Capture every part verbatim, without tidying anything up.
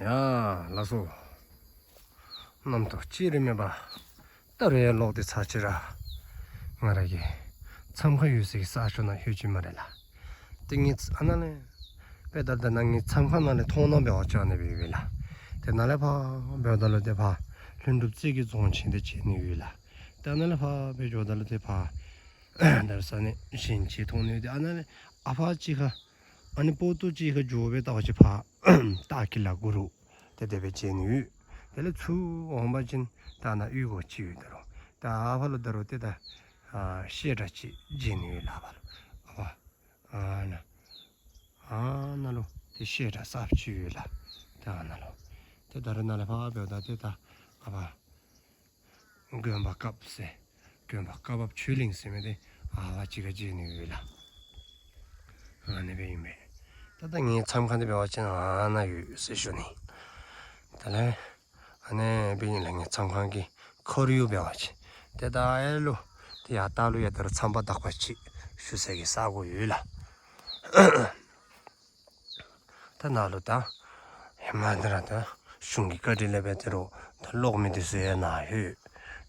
ཨ་ལགས་སོ། རྣམ་རྟོག་ཅི་རེ་མེད་པར་ད་རུང་ཡར་ལོག་སྟེ་ཚར་ཅིག་ར་ང་ར་གི་མཚམས་ཁང་ཡོད་སའི་གི་ས་ཕྱོགས་ནང་ལྷོད་ཅི་སྨ་རེ་ལགས། ཏེ་ངེའི་ཨ་ནཱ་ལས་དཔེ་ད་ལྟོ་ནཱ་ངེའི་མཚམས་ཁང་ནང་ལས་མཐོང་སྣང་འབད་བ་ཅིན་ཨ་ནི་སྦེ་ཡོད་པས་ལགས། ཏེ་ནཱ་ལས་ཕར་འབདཝ་ད་ལུ་ཏེ་ཕར་ལྷུན་གྲུབ་རྩེ་གི་རྫོང་ཆེན་དེ་མཇལ་ནི་ཡོད་ལགས། ཏེ་ཨ་ནཱ་ལས་ཕར་སྦེ་འགྱོཝ་ད་ལུ་ཏེ་ཕར་ད་རུང་ས་གནས་གཞན་ཅིག་མཐོང་ནི་ཡོད། ཏེ་ཨ་ནཱ་ལས་ཨ་ཕར་ཅིག་ཁར་ཨ་ནི་པོ་ཏོ་ཅིག་ཁར་འགྱོ་སྦེ་བལྟ་བ་ཅིན་ཕར་སྟག་གི་ལ་གུ་རུ་ཏེ་དེ་སྦེ་མཇལ་ནི་ཡོད། དེ་ལས་ཚུར་འོང་པ་ཅིན་ད་ནཱ་གཡུས་སྒོ་ཅིག་ཡོད་ད་རུང་། ད་ཨ་ཕར་ལུ་ད་རུང་ཏེ་ད་ཨ་བཤད་གྲྭ་ཅིག་མཇལ་ནི་ཡོད་ལགས། ཨ་ཕར་ལུ་ཨ་ཕར་ཨ་ནཱ་ཨ་ནཱ་ལུ་ཏེ་བཤད་གྲྭ་གསརཔ་ཅིག་ཡོད་ལགས། ད་ཨ་ནཱ་ལུ་ཏེ་ད་རུང་ནཱ་ལས་ཕར་འབདཝ་ད་ཏེ་ད་ཨ་ཕར་དགོན་པ་སྐབས་ཟེར་དགོན་པ་བཀའ་བབས་ཆོས་གླིང་ཟེར་མི་འདི་ཨ་ཕར་ཅིག་ཁར་མཇལ་ནི་ཡོད་ལགས། ཨ་ནི་སྦེ་ཨིན་པས། ད་ལྟོ་ངེའི་མཚམས་ཁང་འདི་འབད་བ་ཅིན་ཨ་ནཱ་ཡོད་ཟེར་ཞུ་ནི། དེ་ལས་ཨ་ནི་སྦེ་ཨིན་ལགས། ངེའི་མཚམས་ཁང་གི་ཁོར་ཡུག་འབད་བ་ཅིན་ཏེ་ད་ཨ་ལུ་ཏེ་ཡར་ལྟག་ལུ་ཡང་ད་རུང་མཚམས་པ་དག་པ་ཅིག་བཞུགས་སའི་གི་ས་གོ་ཡོད་ལགས། ད་ནཱ་ལུ་ད་ཧེ་མ་འདི་ར་ད་གཞུང་གི་བཀའ་དྲིན་ལས་འབད་དེ་རུང་ད་གློག་མེ་འདི་ཚུ་ཡང་ནཱ་ལྷོད།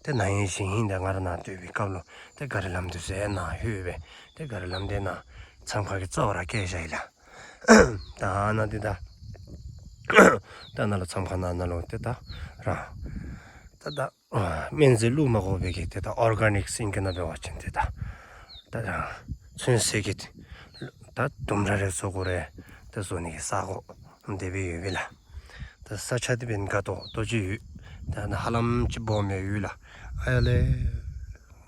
ཏེ་ནཱ་ཡང་ཞིང་ཧིང་ད་ང་ར་ནཱ་སྡོད་པའི་སྐབས་ལུ་ཏེ་ག་རི་ལམ་འདི་ཚུ་ཡང་ནཱ་ལྷོད་པས། ཏེ་ག་རི་ལམ་འདི་ནཱ་མཚམས་ཁང་གི་རྩ་བར་བཀལ་བཞག་ཡི་ལགས། ད་ཨ་ནཱ་འདི་ད་ད་ནཱ་ལུ་མཚམས་ཁང་ནང་ན་ལུ་ཏེ་ད་ར་ད་ད་སྨན་རྫས་བླུག་མ་དགོ་པའི་གི་ཏེ་ད་ཨོར་ག་ནིཀ་ཟེར་གྱི་ན་འབད་བ་ཅིན་ཏེ་ད་ད་ཚོད་བསྲེ་གི་ད་ལྡུམ་ར་རེ་བཟོ་དགོ་རུང་ཏེ་བཟོ་ནི་གི་ས་གོ་དེ་སྦེ་ཡོད་པས་ལགས། ད་ས་ཆ་འདི་འབདན་དགའ་ཏོག་ཏོ་ཅིག་ཡོད། ད་ནཱ་ཧ་ལམ་ཅིག་སྦོམ་ཡང་ཡོད་ལགས། ཨ་ཡར་ལས་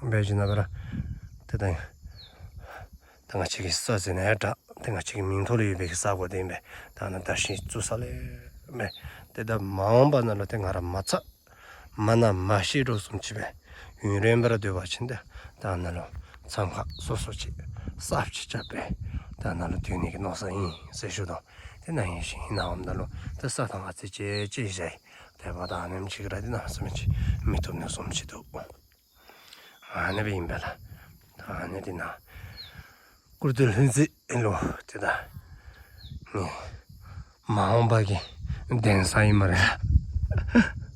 འབད་ཞིནམ་ལས་ད་ད་ད་ང་བཅས་ཀྱི་ས་ཟེར་ན་ཡང་དྲག། ད་ང་བཅས་ཀྱི་མིང་ཐོག་ལུ་ཡོད་པའི་གི་ས་གོ་འདི་ཨིན་པས། ད་ནཱ་ད་ཤིང་བཙུགས་ས་ལས་མས། ཏེ་ད་མ་འོངས་པ་ནང་ལུ་ཏེ་ང་ར་མ་ཚད་མ་ན་མ་ཤི་དོ་བཟུམ་ཅིག་སྦེ་ཡུན་རིངམོ་སྦེ་ར་སྡོད་པ་ཅིན་ཏེ་ད་ནཱ་ལུ་མཚམས་ཁང་སོ་སོ་ཅིག་གསརཔ་ཅིག་རྐྱབ་སྦེ་ད་ནཱ་ལུ་སྡོད་ནི་གི་མནོ་བསམ་ཨིན་ཟེར་ཞུ་དོ། ཏེ་ནཱ་ཡང་ཞིང་ནཱ་འོངམ་ད་ལུ་ཏེ་ས་ཐང་ཨ་ཙི་ཅིག་ཅིག་བཞག་ཡི། ཏེ་འབདཝ་ད་ཨ་ནེམ་ཅིག་ར་འདི་གནམ་མེད་ས་མེད་ཅིག་མི་བཏུབ་ནི་བཟུམ་ཅིག་འདུག། ཨ་ནི་སྦེ་ཨིན་པས་ལགས། ད་ཨ་ནི་འདི་ནཱ་སྐུར་སྟོད་ལྷུན་རྩེ་ལུ་ཏེ་ད་ངེའི་མ་འོངས་པ་གི་གདན་ས་ཨིན་སྨ་རེ་ལགས།